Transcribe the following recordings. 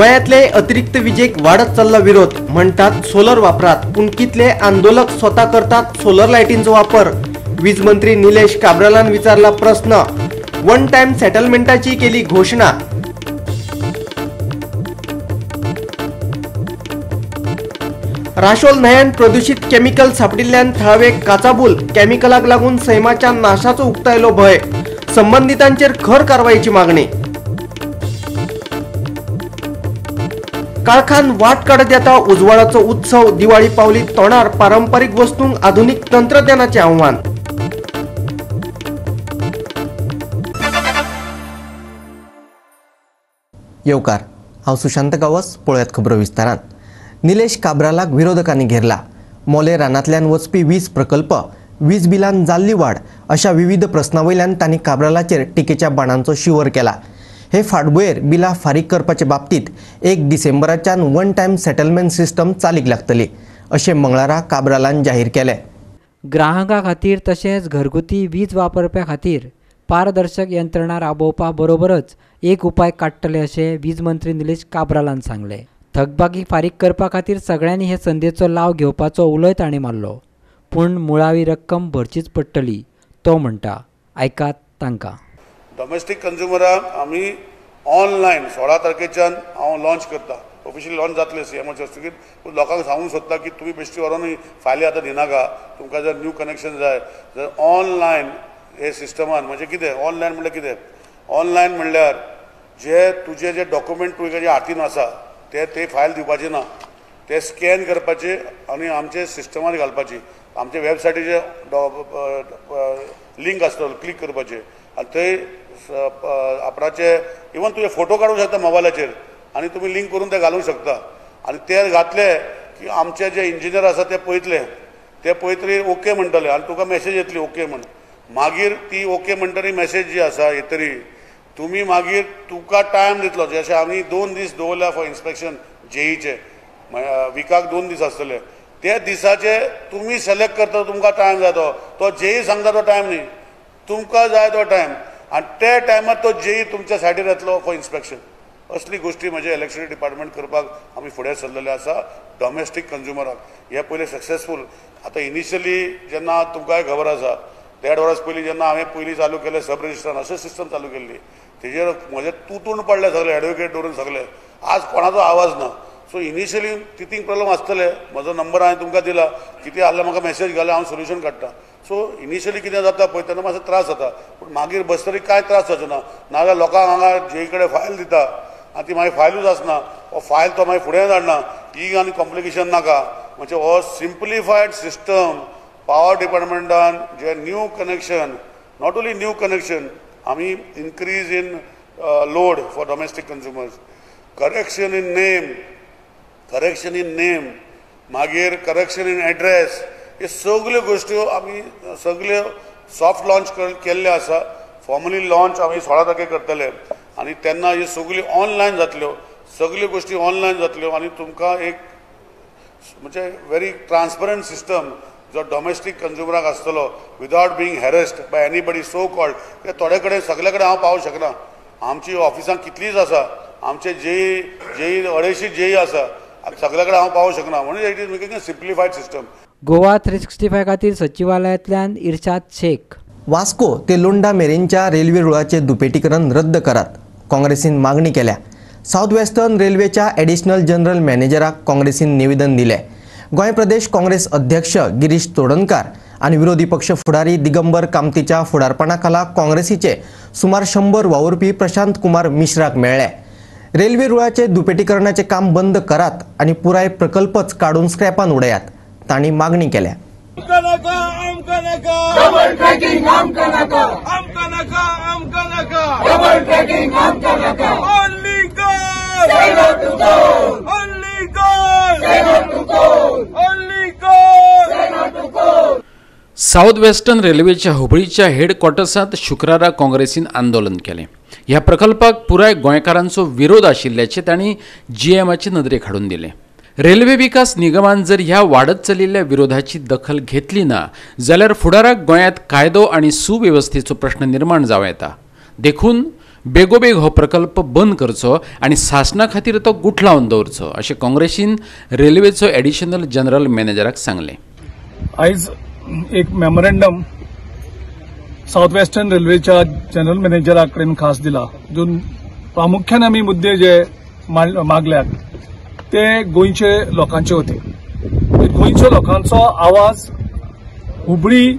गोंयांतले अतिरिक्त विजेक वाडत चल्ला विरोध, म्हणटात सोलर वापरात, पूण कितले आंदोलक स्वता करतात सोलर लायटींचो वापर? वीज मंत्री निलेश काब्रालान विचारला प्रस्न. वन टायम सेटलमेंटाची केली घोशणा. राशोल न्हंयेन प्रदूषित केमिकल सापडिल्ल्यान थळावे काचाबूल. केमिकलाक लागून सैमाच्या नाशाचो उक्तायलो भंय. संबंधितांचेर खर कारवायेची मागणी. काळखान वाट काडत येता उजवाडाचो उत्सव. दिवाळी पावली तोंडार, पारंपरीक वस्तूंक आधुनिक तंत्रज्ञानाचें आव्हान. येवकार, हांव सुशांत गांवस. पळयात खबरो विस्तारान. निलेश काब्रालाक विरोधकांनी घेरला. मोले रानांतल्यान वचपी वीज प्रकल्प, वीज बिलान जाल्ली वाड अशा विविध प्रस्नां वयल्यान तांणी काब्रालाचेर टिकेच्या बाणांचो शिंवर केला. हे फाटभुंयेर बिलां फारीक करपाचे बाबतींत 1 डिसेंबराच्यान वन टायम सेटलमेंट सिस्टम चालीक लागतली अशें मंगळारा काब्रालान जाहीर केलें. ग्राहकां खातीर तशेंच घरगुती वीज वापरप्या खातीर पारदर्शक यंत्रणा राबोवपा बरोबरच एक उपाय काडटले अशें वीज मंत्री निलेश काब्रालान सांगलें. थकबाकी फारीक करपा खातीर सगळ्यांनी हे संदेचो लाव घेवपाचो उलोय ताणें मारलो, पूण मुळावी रक्कम भरचीच पडटली तो म्हणटा. आयकात तांकां. डॉमेस्टीक कंज्युमराक आमी ऑनलायन 16 तारखेच्यान हांव लॉन्च करता. ऑफिशियली लॉन्च जातलें सीएमाच्या हस्तुकीत. पूण लोकांक सांगूंक सोदता की तुमी बेश्टी व्हरोन फायली आतां दिनाका. तुमकां जर न्यू कनेक्शन जाय जर ऑनलायन हे सिस्टमान, म्हणजे कितें ऑनलायन म्हणल्यार कितें, ऑनलायन म्हणल्यार जे तुजे जे डॉक्युमेंट तुज्या हातीन आसा ते ते फायल दिवपाचे ना, ते स्कॅन करपाचे आनी आमचे सिस्टमान घालपाची. आमचे वेबसायटीचे लिंक आसतलो, क्लिक करपाचे आनी थंय आपणाचे इवन तुजे फोटो काडूंक शकता मोबायलाचेर आनी तुमी लिंक करून ते घालूंक शकता. आनी ते घातले की आमचे जे इंजिनियर आसा ते पळयतले, ते पळयतरी ओके म्हणटले आनी तुका मॅसेज येतली ओके म्हण. मागीर ती ओके म्हणटरी मॅसेज जी आसा येतरी तुमी मागीर तुका टायम दितलो. जशें आमी 2 दीस दवरल्या फॉर इन्स्पेक्शन जेईचे, विकाक 2 दीस आसतले. ते दिसाचे तुमी सिलेक्ट करता, तुमकां टायम जाय तो, तो जेई सांगता तो टायम न्ही, तुमकां जाय तो टायम आनी ते टायमार तो जेई तुमच्या सायडीर येतलो फॉर इन्स्पेक्शन. असली गोश्टी म्हणजे इलेक्ट्रिसिटी डिपार्टमेंट करपाक आमी फुडें सरलेले आसा डॉमेस्टीक कंज्युमराक. हे पयलें सक्सेसफूल. आतां इनिशियली जेन्ना तुमकांय खबर आसा, 1.5 वर्स पयलीं जेन्ना हांवें पयलीं चालू केलें सब रजिस्ट्रार अशें सिस्टम चालू केल्ली, तेजेर म्हजें तुटून पडलें सगळें, एडवोकेट दवरून सगळें. आज कोणाचो आवाज ना. सो इनिशियली तितींग प्रॉब्लम आसतले. म्हजो नंबर हांवें तुमकां दिला, कितें आहल्यार म्हाका मॅसेज घाल्या, हांव सोल्युशन काडटा. सो इनिशियली कितें जाता पळय तेन्ना मातसो त्रास जाता, पूण मागीर बसतरी कांय त्रास जावचो ना. नाजाल्यार लोकांक हांगा जे कडेन फायल दिता आनी ती मागीर फायलूच आसना, हो फायल तो मागीर फुडें धाडना, ही आनी कॉम्प्लिकेशन नाका. म्हणजे हो सिम्प्लिफायड सिस्टम पावर डिपार्टमेंटान जे new connection, not only new connection, आमी increase in load for domestic consumers, correction in name, correction in name, मागीर करेक्शन इन एड्रेस, हे सगल्यो गोश्ट्यो आमी सगल्यो सॉफ्ट लॉन्च केल्ल्यो आसा. फॉर्मली लॉन्च आमी 16 तारखेक करतले आनी तेन्ना ह्यो सगल्यो ऑनलायन जातल्यो, सगल्यो गोश्टी ऑनलायन जातल्यो आनी तुमकां एक म्हणजे व्हेरी ट्रान्सपरंट सिस्टम जो डॉमेस्टीक कंज्युमराक आसतलो without being harassed by anybody so called. कित्याक थोडे कडेन सगळे कडेन हांव पावूंक शकना. आमची ऑफिसां कितलींच आसा, आमचे जेई जेई 250 जेई आसा, सगळे कडेन हांव पावूंक शकना. म्हणून it is making a simplified system. Goa 365 खातीर सचिवालयांतल्यान इर्शाद शेख. वास्को ते लोंडा मेरेनच्या रेल्वे रुळाचे दुपेटीकरण रद्द करात, काँग्रेसीन मागणी केल्या. सावथ वेस्टर्न रेल्वेच्या एडिशनल जनरल मॅनेजराक काँग्रेसीन निवेदन दिलें. गोंय प्रदेश काँग्रेस अध्यक्ष गिरीश चोडणकार आनी विरोधी पक्ष फुडारी दिगंबर कामतीच्या फुडारपणा खाला काँग्रेसीचे सुमार 100 वावुरपी प्रशांत कुमार मिश्राक मेळ्ळे. रेल्वे रुळाचे दुपेटीकरणाचे काम बंद करात आनी पुराय प्रकल्पच काडून स्क्रॅपान उडयात, तांणी मागणी केल्या. साऊथ वेस्टर्न रेल्वेच्या हुबळीच्या हेडक्वॉर्टर्सांत शुक्रारा काँग्रेसीन आंदोलन केलें. ह्या प्रकल्पाक पुराय गोंयकारांचो विरोध आशिल्ल्याचें तांणी जीएमाचे नदरेक हाडून दिलें. रेल्वे विकास निगमान जर ह्या वाडत चलिल्ल्या विरोधाची दखल घेतली ना जाल्यार फुडाराक गोंयांत कायदो आनी सुवेवस्थेचो प्रश्न निर्माण जावं येता. देखून बेगोबेग हो प्रकल्प बंद करचो आनी सासणा खातीर तो गुठलावन दवरचो अशें काँग्रेसीन रेल्वेचो एडिशनल जनरल मॅनेजराक सांगलें. आयज एक मेमोरेंडम साउथ वेस्टर्न रेल्वेच्या जनरल मॅनेजरा कडेन खास दिला, जो प्रामुख्यान आमी मुद्दे जे मागल्यात ते गोंयचे लोकांचे होते. गोंयच्या लोकांचो आवाज हुबळी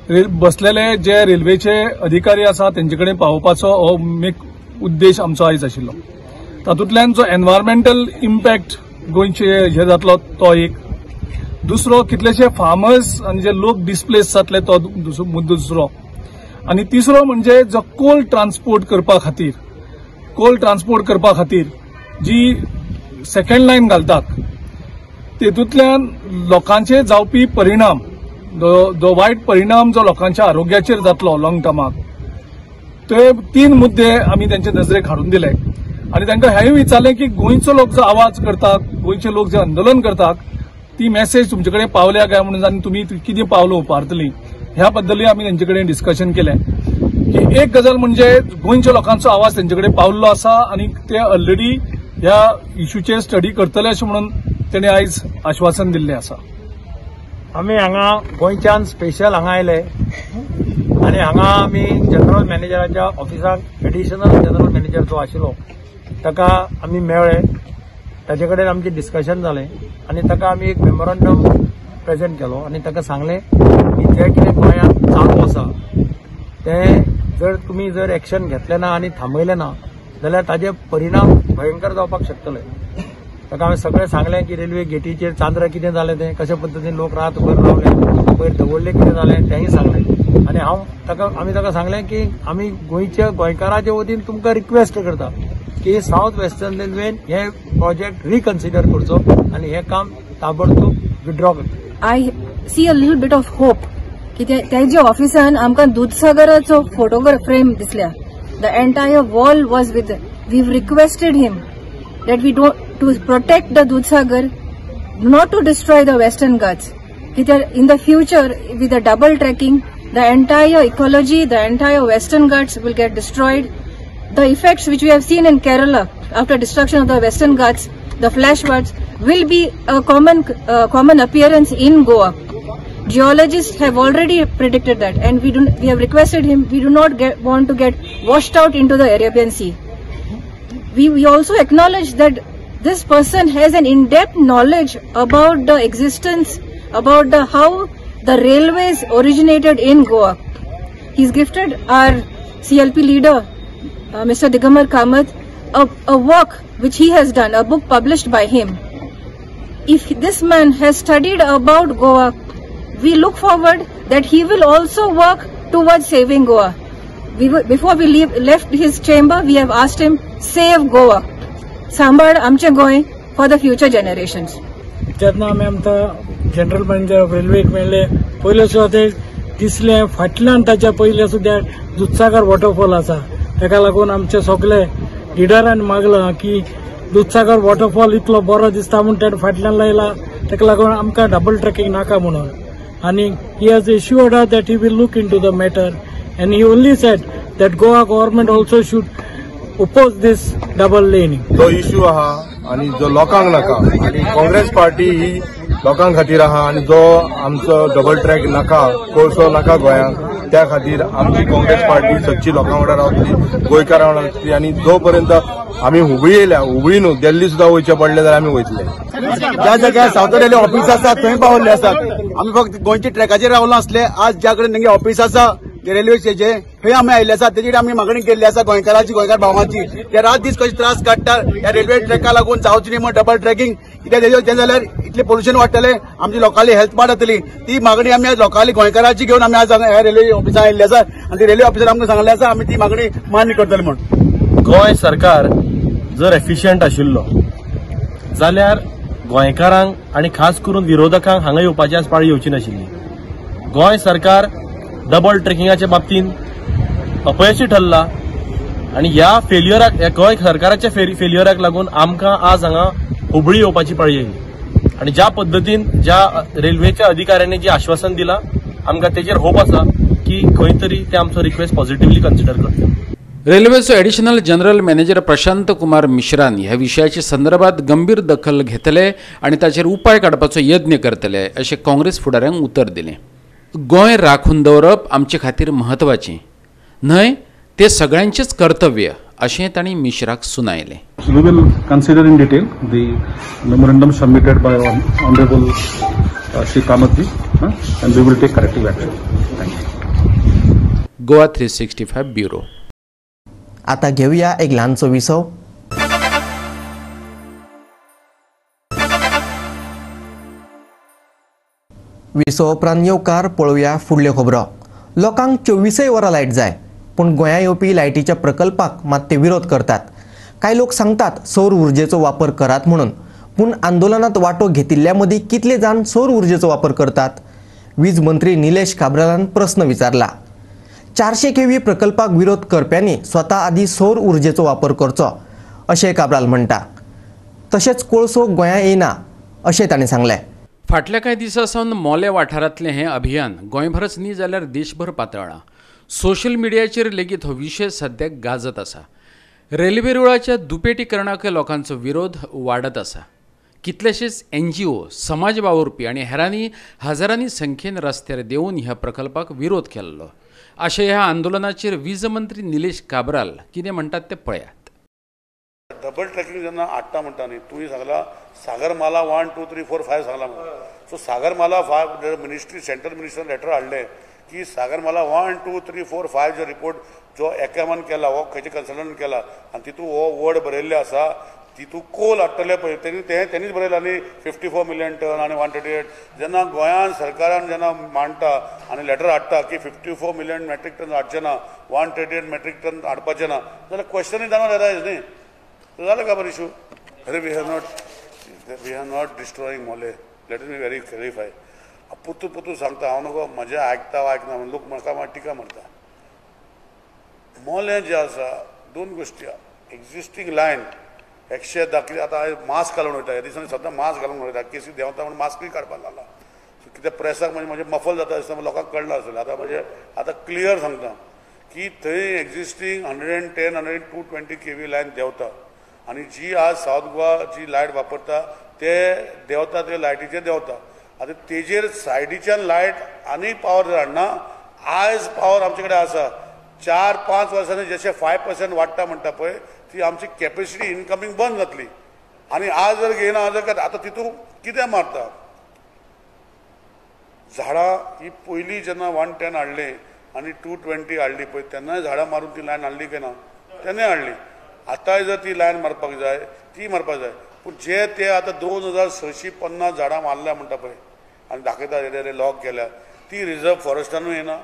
बसलेले जे रेल्वेचे अधिकारी आसा तेंचे कडेन पावोवपाचो हो एक उद्देश आमचो आयज आशिल्लो. तातूंतल्यान जो एनवायरमेंटल इम्पॅक्ट गोंयचे हे जातलो तो एक, दुसरो कितलेशे फार्मर्स आनी जे लोक डिस्प्लेस जातले तो मुद्दो दुसरो, आनी तिसरो म्हणजे जो कोल ट्रान्सपोर्ट करपा खातीर जी सेकंड लायन घालतात तेतूंतल्यान लोकांचे जावपी परिणाम, जो वायट परिणाम जो लोकांच्या आरोग्याचेर जातलो लॉंग टर्माक, ते तीन मुद्दे आमी त्यांचे नजरेक हाडून दिले. आनी तांकां हेंय विचारलें की गोंयचो लोक जो आवाज करतात, गोंयचे लोक जे आंदोलन करतात, ती मेसेज तुमचे कडेन पावल्या काय म्हणून आनी तुमी कितें पावलां उपारतली ह्या बद्दलूय आमी तेंचे कडेन डिस्कशन केलें. की एक गजाल म्हणजे गोंयच्या लोकांचो आवाज तेंचे कडेन पावल्लो आसा आनी ते ऑलरेडी ह्या इशूचेर स्टडी करतले अशें म्हणून तेणी आयज आश्वासन दिल्लें आसा. आमी हांगा गोंयच्यान स्पेशल हांगा आयले आनी हांगा आमी जनरल मॅनेजराच्या ऑफिसाक एडिशनल जनरल मॅनेजर जो आशिल्लो ताका आमी मेळ्ळे, ताचे कडेन आमचें डिस्कशन जालें आनी ताका आमी एक मेमोरंडम प्रेजेंट केलो आनी ताका सांगलें की जें कितें गोंयांत चालू आसा तें जर तुमी जर एक्शन घेतलें ना आनी थांबयलें ना जाल्यार ताजे परिणाम भयंकर जावपाक शकतले. ताका हांवें सगळें सांगलें की रेल्वे गेटीचेर चांद्रा कितें जालें, तें कशा पद्दतीन लोक रातभर रावले, पयर दवरले कितें जालें तेंय सांगलें. आनी हांव ताका आमी ताका सांगलें की आमी गोंयच्या गोंयकाराच्या वतीन तुमकां रिक्वेस्ट करता की सावथ वेस्टर्न रेल्वेन हे प्रोजेक्ट रिकन्सिडर करचो आनी हें काम ताबडतोब विड्रॉ करचें. I see a little bit of hope की तेजे ऑफिसान आमकां दुधसागराचो फोटोग्राफ फ्रेम दिसल्या. The entire wall was with. We requested him that we don't to protect the Dudhsagar, not to destroy the Western Ghats. In the future, with the double tracking, the entire ecology, the entire Western Ghats will get destroyed. The effects which we have seen in Kerala after destruction of the Western Ghats, the flash floods, will be a common appearance in Goa. Geologists have already predicted that, and we have requested him. We do not want to get washed out into the Arabian Sea. We also acknowledge that this person has an in-depth knowledge about the existence, about the how the railways originated in Goa. He's gifted our CLP leader, Mr. Digambar Kamath, a work which he has done, a book published by him. If this man has studied about Goa, we look forward that he will also work towards saving Goa. Before we left his chamber, we have asked him, save Goa. Sambal Amche Goa for the future generations. जेन्ना आमी आमकां general manager of रेल्वेक मेळ्ळे पयले सुद्दां ते दिसले फाटल्यान ताच्या पयले सुद्दां दुधसागर वॉटरफॉल आसा, ताका लागून आमचे सगळे लिडरान मागलां की दुधसागर वॉटरफॉल इतलो बरो दिसता म्हूण तेणें फाटल्यान लायला, ताका लागून आमकां डबल ट्रेकिंग नाका म्हणून. आनी he has assured us that he will look into the matter and he only said that Goa government also should oppose this double laning. जो इश्यू आहा आनी जो लोकांक नाका आनी काँग्रेस पार्टी ही लोकां खातीर आहा आनी जो आमचो डबल ट्रॅक नाका, कोळसो नाका गोंयांक, त्या खातीर आमची काँग्रेस पार्टी सदची लोकां वांगडा रावतली, गोंयकारां वांगडा रावतली आनी जो पर्यंत आमी हुबळी येयल्या, हुबळी न्हू दिल्ली सुद्दां वयचें पडलें जाल्यार आमी वयतले. ज्या जाग्यार सावथ रेल्वे ऑफिस आसा थंय पावल्ले आसात. आमी फक्त गोंयच्या ट्रॅकाचेर रावला आसले, आज ज्या कडेन तेंगे ऑफिस आसा रेल्वे थंय आमी आयिल्ले आसा, तेजे कडेन आमी मागणी केल्ली आसा गोंयकाराची, गोंयकार भावांची, ते रात दीस कशे त्रास काडटात ह्या रेल्वे ट्रॅका लागून जावची न्ही म्हण डबल ट्रॅकिंग, कित्याक तेजें जाल्यार इतलें पोल्युशन वाडटलें, आमची लोकांली हेल्थ पाड जातली. ती मागणी आमी आज लोकांली गोंयकाराची घेवन आमी आज ह्या रेल्वे ऑफिसान आयिल्ले आसा आनी ती रेल्वे ऑफिसर आमकां सांगलें आसा आमी ती मागणी मान्य करतले म्हण. गोंय सरकार जर एफिशियंट आशिल्लो जाल्यार गोंयकारांक आनी खास करून विरोधकांक हांगा येवपाची आज पाळी येवची नाशिल्ली. गोंय सरकार डबल ट्रेकिंगाच्या बाबतींत अपयशी ठरला आनी ह्या फेल्युअराक, ह्या गोंय सरकाराच्या फेल्युअराक लागून आमकां आज हांगा हुबळी येवपाची पाळी येयली. आनी ज्या पद्दतीन ज्या रेल्वेच्या अधिकाऱ्यांनी जे आश्वासन दिलां आमकां तेजेर होप आसा की खंय तरी ते आमचो रिक्वेस्ट पॉझिटिवली कन्सिडर करतले. रेल्वेचो additional general manager Prashant Kumar मिश्रान ह्या विशयाचे संदर्भात गंभीर दखल घेतले आनी ताचेर उपाय काडपाचो यत्न करतले अशें काँग्रेस फुडाऱ्यांक उतर दिलें. गोंय राखून दवरप आमचे खातीर म्हत्वाचें न्हय, ते सगळ्यांचेच कर्तव्य अशें तांणी मिश्राक सुनायलें. We will consider in detail the memorandum submitted by Honorable Shri Kamath ji, and we will take corrective action. Thank you. Goa 365 bureau. आता घेऊया एक ल्हानसो विसव. विसव उपरांत येवकार पळोवया फुडल्यो खबरो. लोकांक 24 वरां लायट जाय, पूण गोंया येवपी लायटीच्या प्रकल्पाक मात ते विरोध करतात. कांय लोक सांगतात सौर ऊर्जेचो वापर करात म्हणून, पूण आंदोलनात वांटो घेतिल्ल्या मदीं कितले जाण सौर ऊर्जेचो वापर करतात? वीज मंत्री निलेश काब्रालान प्रस्न विचारला. 400 केव्ही प्रकल्पाक विरोध करप्यांनी स्वता आदी सौर ऊर्जेचो वापर करचो अशें काब्राल म्हणटा. तशेंच कोळसो गोंया येना अशें ताणें सांगलें. फाटल्या कांय दिसां सावन मोले वाठारांतलें हें अभियान गोंयभरच न्ही जाल्यार देशभर पातळ्ळां. सोशल मिडियाचेर लेगीत हो विशय सद्याक गाजत आसा. रेल्वे रुळाच्या दुपेटीकरणाक लोकांचो विरोध वाडत आसा. कितलेशेच NGO, समाज वावुरपी आनी हेरांनी हजारांनी संख्येन रस्त्यार देंवून ह्या प्रकल्पाक विरोध केल्लो. अशें ह्या आंदोलनाचेर वीज मंत्री निलेश काब्राल कितें म्हणटात तें पळयात. डबल ट्रॅकिंग जेन्ना हाडटा म्हणटा न्ही, तुवें सांगला सागरमाला 1 2 3 4 5 सांगला म्हणून. So Sagarmala 5 ministry central minister letter हाडलें की सागरमाला 1 2 3 4 5 जो रिपोर्ट जो एकामान केला हो खंयच्या कन्सल्टंट केला आनी तितू हो वर्ड बरयल्ले आसा, तितू कोल हाडटले पळय तेणी तेणीच बरयला न्ही 54 मिलियन टन आनी 138. जेन्ना गोंयान सरकारान जेन्ना मांडटा आनी लेटर हाडटा की 54 मिलियन मेट्रीक टन हाडचें ना, 138 मेट्रीक टन हाडपाचें ना, जाल्यार क्वेश्चनूय जाणून एरायज न्ही. जालें काबर इशू? अरे we are not destroying Mollem, let me very clarify. पुतू पुतू सांगता हांव नको म्हजें आयकता आयकना म्हणून लोक म्हाका मागीर टिका मारता. मोलें जें आसा दोन गोश्टी, एग्जिस्टींग लायन एकशे दाखली आतां मास्क घालून वयता, ह्या दिसांनी सद्दां मास्क घालून वयता, केसी देंवता म्हणून मास्कूय काडपाक लागला. सो कितें प्रेसाक म्हणजे म्हजें मफल जाता दिसता लोकांक कळना आसलें. आतां म्हजें आतां क्लियर सांगता की थंय existing 110 120 kV line देंवता आनी जी आज सावथ गोवा जी लायट वापरता ते देंवता ते लायटीचेर देंवता. आतां तेजेर सायडीच्यान लायट आनी पावर जर हाडना, आयज पावर आमचे कडेन आसा 4-5 वर्सांनी जशें 5% वाडटा म्हणटा पळय ती आमची कॅपेसिटी इनकमींग बंद जातली. आनी आज जर घेयना जर आतां तितून कितें मारता झाडां ही पयलीं जेन्ना 110 हाडली आनी 220 हाडली पळय तेन्नाय झाडां मारून ती लायन हाडली काय ना, तेन्नाय हाडली. आतांय जर ती लायन मारपाक जाय ती मारपाक जाय, पूण जे ते आतां 2650 झाडां मारल्या म्हणटा पळय आनी दाखयता जे लॉक केल्या ती रिजर्व फॉरेस्टानूय येना,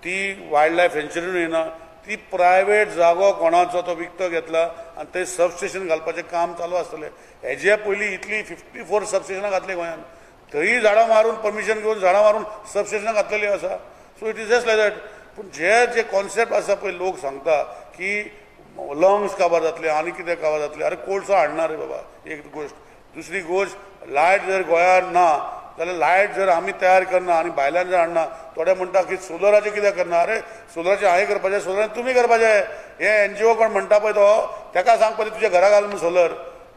ती वायल्ड लायफ सेंच्युरीनूय येना, ती प्रायवेट जागो कोणाचो तो विकतो घेतला आनी थंय सबस्टेशन घालपाचें काम चालू आसतलें. हेजे पयलीं इतली 54 सबस्टेशनां घातली गोंयांत, थंय झाडां मारून परमिशन घेवन झाडां मारून सबस्टेशनां घातलेलीं आसा. So it is just like that. पूण जे जे कॉन्सेप्ट आसा पळय लोक सांगता की लंग्स काबार जातले आनी कितें काबार जातलें, अरे कोळसो हाडना रे बाबा, एक गोश्ट. दुसरी गोश्ट, लायट जर गोंयांत ना जाल्यार लायट जर आमी तयार करना आनी भायल्यान जर हाडना, थोडे म्हणटा की सोलराचें कित्याक करना, अरे सोलराचें हांवें करपाचें, सोलराचें तुमी करपाचें. हे NGO कोण म्हणटा पळय तो तेका सांग पळय तुज्या घरा घाल म्हणून सोलर,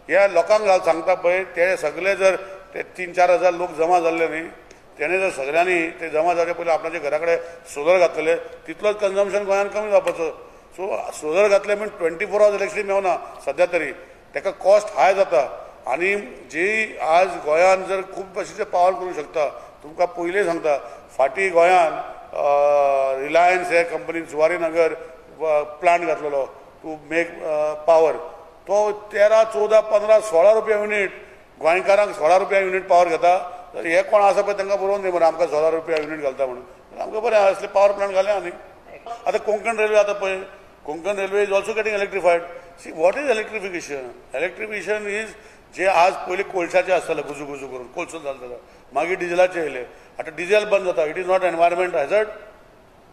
हे लोकांक घाल सांगता पळय ते सगळे जर ते 3-4 हजार लोक जमा जाल्ले न्ही, तेणे जर सगळ्यांनी ते जमा जावचे पयलीं आपणाच्या घरा कडेन सोलर घातलेले तितलोच कन्जम्पशन गोंयांत कमी जावपाचो. सो सोलर घातले म्हण 24 आवर्स इलेक्ट्रिसिटी मेवना सद्या तरी, तेका कॉस्ट हाय जाता. आनी जी आज गोंयांत जर खूब भाशेचे पावर करूंक शकता, तुमकां पयलीं सांगता फाटीं गोंयांत रिलायन्स हे कंपनीन जुवारी नगर प्लांट घातलेलो टू मेक पावर, तो 13, 14, 15, 16 रुपया युनीट, गोंयकारांक 16 रुपया युनीट पावर घेता. तर हे कोण आसा पळय तांकां बरोवन दी मरे आमकां 16 रुपया युनीट घालता म्हणून, आमकां बरें असले पावर प्लांट घाले. आनी आतां कोंकण रेल्वे आतां पळय, Konkan railway is also getting electrified. See what is electrification? Electrification is जे आज पयलीं कोळशाचें आसतालें गुजू गुजू करून कोळसो चलतालो, मागीर डिजलाचें येयलें, आतां डिजल बंद जाता. It is not environment hazard?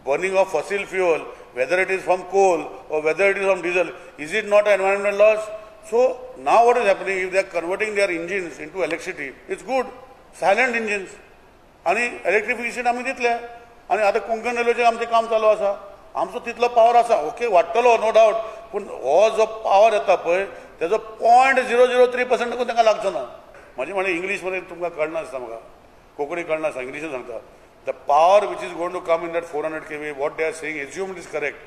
Burning of fossil fuel, whether it is from coal or whether it is from diesel, is it not environmental loss? So now what is happening, if they are converting their engines into electricity, it's good, silent engines. आनी electrification आमी दितले. आनी आतां कोंकण रेल्वेचें आमचें काम चालू आसा. आमचो तितलो पावर आसा, ओके वाडटलो नो डावट, पूण हो जो पावर येता पळय तेजो 0.003% तांकां लागचो ना. म्हजें म्हणलें इंग्लीश मध्ये तुमकां कळना दिसता, म्हाका कोंकणी कळना आसता, इंग्लिशीन सांगता. The power which is going to come in that 400 kV, what they are saying, assume it is correct,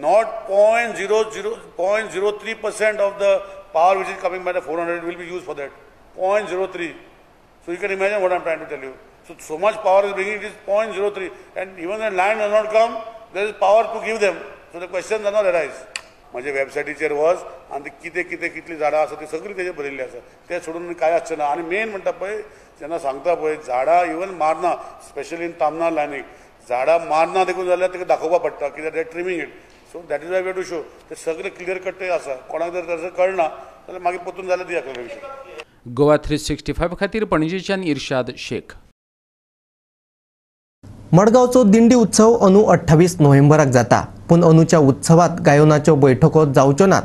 not 0.03% of the power which is coming by the 400 will be used for that. 0.03. So you can imagine what I am trying to tell you. So much power is bringing, it is 0.03, and even when land does not come, there is power to give them. So the question does not arise. म्हजे वेबसायटीचेर वच आनी कितें कितें कितलीं झाडां आसा ती सगळीं तेजेर बरयल्ली आसा, तें सोडून कांय आसचें ना. आनी मेन म्हणटा पळय, जेन्ना सांगता पळय झाडां इवन मारना, स्पेशली इन तामनार लायनीक झाडां मारना देखून जाल्यार ताका दाखोवपा पडटा कित्याक they trimming it. So that is why we to show. ते सगळें क्लियर कट आसा, कोणाक जर तशें कळना जाल्यार मागीर परतून जाल्यार दिया क्लियर. गोवा 365 खातीर पणजेच्यान इर्शाद शेख. मडगांवचो दिंडी उत्सव अंदू 28 नोव्हेंबराक जाता, पूण अंदूच्या उत्सवात गायनाच्यो बैठको जावच्यो नात.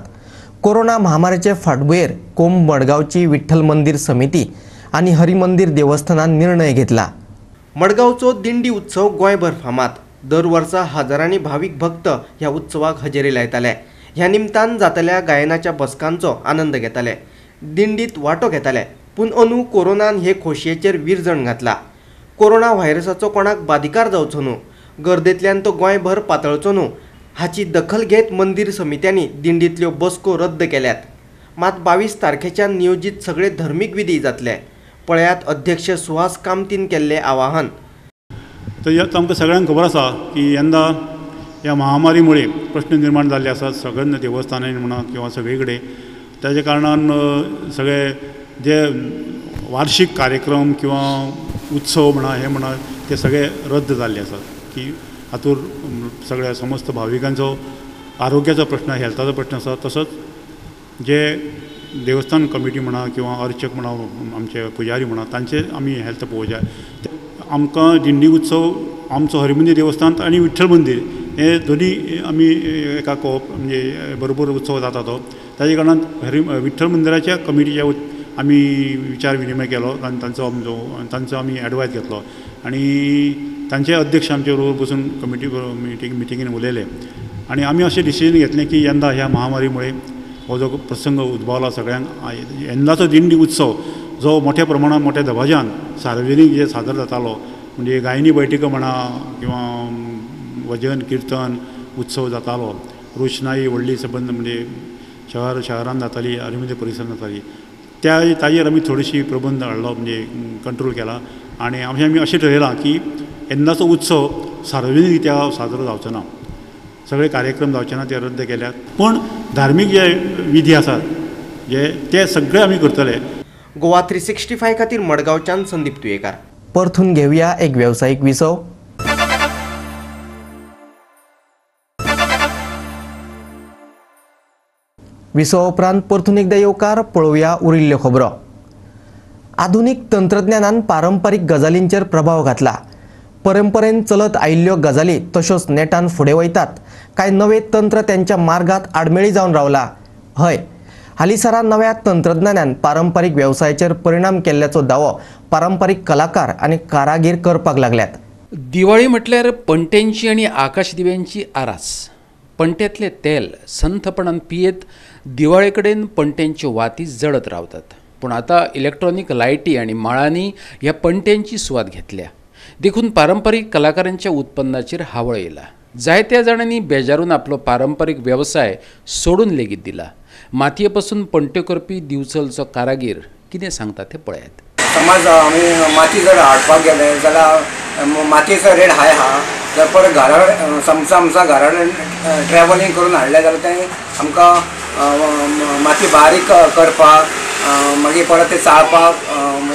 कोरोना महामारीचे फाटभुंयेर कोंब मडगांवची विठ्ठल मंदिर समिती आनी हरिमंदिर देवस्थानान निर्णय घेतला. मडगांवचो दिंडी उत्सव गोंयभर फामाद. दर वर्सा हजारांनी भावीक भक्त ह्या उत्सवाक हजेरी लायताले. ह्या निमतान जातल्या गायनाच्या बसकांचो आनंद घेताले, दिंडीत वांटो घेताले. पूण अंदू कोरोनान हे खोशयेचेर विरजण घातला. कोरोना व्हायरसाचो कोणाक बादिकार जावचो न्हू, गर्देंतल्यान तो गोंयभर पातळचो न्हू हाची दखल घेत मंदिर समित्यांनी दिंडींतल्यो बसको रद्द केल्यात. मात 22 तारखेच्यान नियोजीत सगळे धर्मीक विधी जातले. पळयात अध्यक्ष सुहास कामतीन केल्लें आवाहन. तर आमकां सगळ्यांक खबर आसा की यंदा ह्या महामारी मुळे प्रश्न निर्माण जाल्ले आसात सगळ्या देवस्थानांनी म्हणा किंवा सगळे कडेन. ताजे कारणान सगळे जे वार्षिक कार्यक्रम किंवा उत्सव म्हणा हे म्हणा ते सगळे रद्द जाल्ले आसात की हातूर सगळ्या समस्त भाविकांचो आरोग्याचो प्रश्न, हेल्थाचो प्रश्न आसा. तसोच जे देवस्थान कमिटी म्हणा किंवा अर्चक म्हणा आमचे पुजारी म्हणा तांचे आमी हेल्थ पळोवंक जाय. आमकां दिंडी उत्सव आमचो हरिमंदिर देवस्थान आनी विठ्ठल मंदिर हे दोनी आमी एका कोप म्हणजे बरोबर उत्सव जाता तो. ताजे कारणान विठ्ठल मंदिराच्या कमिटीच्या आमी विचार विनिमय केलो आनी तांचो आमी एडवायस घेतलो आनी तांचे अध्यक्ष आमचे बरोबर बसून कमिटी मिटिंगेन उलयले आनी आमी अशें डिसिजन घेतलें की यंदा ह्या महामारी मुळे हो जो प्रसंग उद्भवला सगळ्यांक, यंदाचो दिंडी उत्सव जो मोठ्या प्रमाणात मोठ्या दबाज्यान सार्वजनीक जे सादर जातालो म्हणजे गायनी बैठका म्हणा किंवा भजन किर्तन उत्सव जातालो, रोशनाई व्हडली सबंद म्हणजे शहरान जाताली, हरिमंदिर परिसरान जाताली, त्या ताजेर आमी थोडीशी प्रबंध हाडलो म्हणजे कंट्रोल केला आनी आमी अशें ठरयलां की यंदाचो उत्सव सार्वजनीक रित्या साजरो जावचो ना, सगळे कार्यक्रम जावचे ना, ते रद्द केल्यात. पूण धार्मीक जे विधी आसात जे ते सगळे आमी करतले. गोवा 365 खातीर मडगांवच्यान संदीप तुयेकार. परथून घेवया एक वेवसायीक विसव. विसवा उपरांत परतून एकदा येवकार. पळोवया उरिल्ल्यो खबरो. आधुनीक तंत्रज्ञानान पारंपारीक गजालींचेर प्रभाव घातला. परंपरेन चलत आयिल्ल्यो गजाली तश्योच नेटान फुडें वयतात. कांय नवे तंत्र त्यांच्या मार्गात आडमेळी जावन रावला. हय, हालींसरा नव्या तंत्रज्ञानान पारंपारीक वेवसायाचेर परिणाम केल्ल्याचो दावो पारंपारीक कलाकार आनी कारागीर करपाक लागल्यात. दिवाळी म्हटल्यार पणट्यांची आनी आकाशदिव्यांची आरास. पणट्यांतलें तेल संथपणान पियेत दिवाळे कडेन पणट्यांच्यो वाती जळत रावतात. पूण आतां इलेक्ट्रॉनीक लायटी आनी माळांनी ह्या पणट्यांची सुवात घेतल्या. देखून पारंपारीक कलाकारांच्या उत्पन्नाचेर हावळ येयला. जायत्या जाणांनी बेजारून आपलो पारंपारीक वेवसाय सोडून लेगीत दिला. मातये पसून पणट्यो करपी दिवचलचो कारागीर कितें सांगता तें पळयात. समज आमी माती जर हाडपाक गेले जाल्यार मातयेचो रेट हाय आहा, जर परत घरा समजा आमचा घरा ट्रॅव्हलिंग करून हाडलें जाल्यार तें आमकां माती बारीक करपाक मागीर परत ते चाळपाक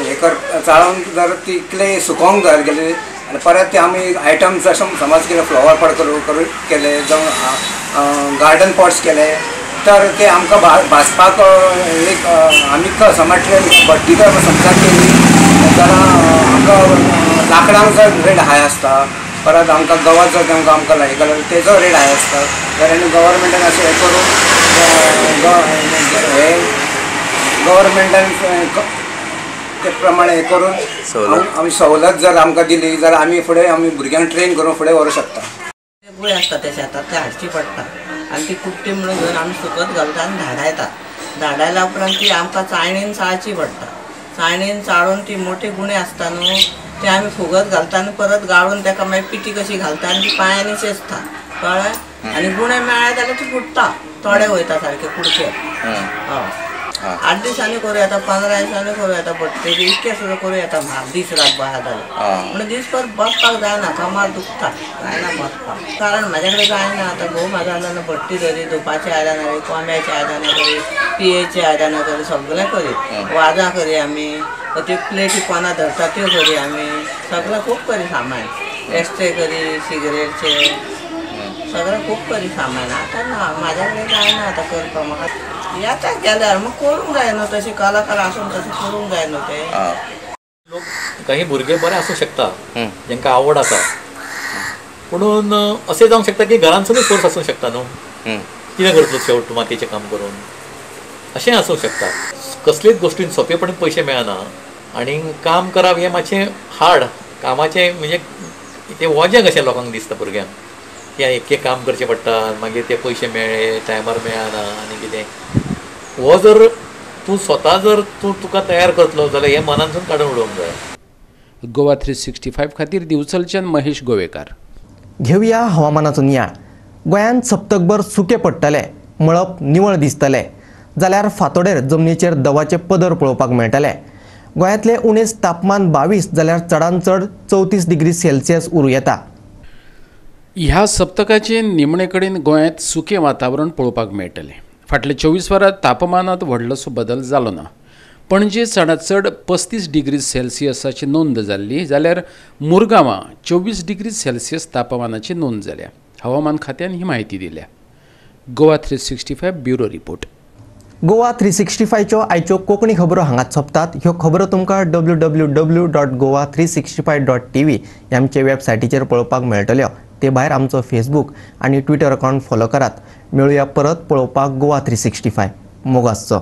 हें कर चाळून जर ती क्ले सुकोवंक जर गेली आनी परत ते आमी आयटम्स अशें समज कितें फ्लॉवर पॉट करून केले जावं गार्डन पॉट्स केले तर ते आमकां भाजपाक एक आमी समज भट्टी जर समजा केली जाल्यार आमकां लांकडांक जर रेट हाय आसता, परत आमकां गवत जर तांकां आमकां लायता जाल्यार तेजो रेट हाय आसता. तर आनी गव्हर्मेंटान अशें हें करून हें गव्हर्मेंटान ते प्रमाणे हें करून आमी सवलत जर आमकां दिली जाल्यार आमी फुडें आमी भुरग्यांक ट्रेन करून फुडें व्हरूंक शकता. कुळे आसता त्या शेतांतले हाडची पडटा आनी ती कुट्टी म्हणून घेवन आमी सुकत घालता आनी धाडायता. धाडायल्या उपरांत ती आमकां चाळणीन चाळची पडटा. चाळणीन चाळून ती मोठी गुणे आसता न्हू ते आमी फुगत घालता आनी परत गाळून ताका मागीर पिटी कशी घालता आनी ती पांयांनी चेंचता कळ्ळें. आनी गुणे मेळ्ळे जाल्यार ती फुट्टा, थोडे वयता सारके कुडके. हय, 8 दिसांनी करूं येता, 15 दिसांनी करूं येता, भट्टी इतके सुद्दां करूं येता. दीस रात बया जाल्यार म्हणून दीसभर बसपाक जायना, कमर दुखता, जायना बसपाक. कारण म्हाज्या कडेन जायना आतां. घोव म्हाजो आसलो न्हू भट्टी धरी, धुपाची आयदनां करी, कोंब्याची आयदनां करी, पियेची आयदनां करी, सगळें करी, वाजां करी आमी, त्यो प्लेटी पोना धरता त्यो करी आमी, सगळें खूब करी सामान, एस्ट्रे करी, सिगरेटचे सगळें खूब करी सामान. आतां ना म्हाज्या कडेन जायना आतां करपाक. म्हाका येता गेल्यार मग करूंक जाय न्हू, तशें कलाकार आसून तशें करूंक जाय न्हू. ते लोक काही भुरगे बरे आसूं शकता जांकां आवड आसा, पुणून अशें जावंक शकता की घरांतसूनय फोर्स आसूंक शकता न्हू, कितें करतलो शेवट तूं मातयेचें काम करून, अशें आसूंक शकता. कसलेच गोश्टीन सोंपेपणी पयशे मेळना आनी काम करप हें मातशें हार्ड कामाचें, म्हणजे तें वजें कशें लोकांक दिसता भुरग्यांक की एक एक काम करचें पडटा, मागीर ते पयशे मेळ्ळे टायमार मेळना आनी कितें. हो जर तूं स्वता जर तूं तुका तयार करतलो जाल्यार हें मनांतसून काडून उडोवंक जाय. गोवा 365 खातीर दिवचलच्यान महेश गोवेकार. घेवया हवामानाचो नियाळ. गोंयांत सप्तकभर सुकें पडटलें, मळब निवळ दिसतलें, जाल्यार फांतोडेर जमनीचेर दवाचे पदर पळोवपाक मेळटले. गोंयांतलें उणेच तापमान 22 जाल्यार चडांत चड 34 डिग्री सेल्सियस उरूं येता. ह्या सप्तकाचे निमणे कडेन गोंयांत सुकें वातावरण पळोवपाक मेळटलें. फाटले 24 वरां तापमानांत व्हडलोसो बदल जालो ना. पणजे चडांत चड 35 डिग्री सेल्सियसाची नोंद जाल्ली, जाल्यार मुरगांवां 24 डिग्री सेल्सियस तापमानाची नोंद जाल्या. हवामान खात्यान ही म्हायती दिल्या. Goa 365 bureau report. गोवा 365च्यो आयच्यो कोंकणी खबरो हांगाच सोंपतात. ह्यो खबरो तुमकां www.goa365.tv ह्या आमचे वेबसायटीचेर पळोवपाक मेळटल्यो. ते भायर आमचो फेसबूक आनी ट्विटर अकावंट फॉलो करात. मेळुया परत पळोवपाक गोवा 365. मोग आसचो.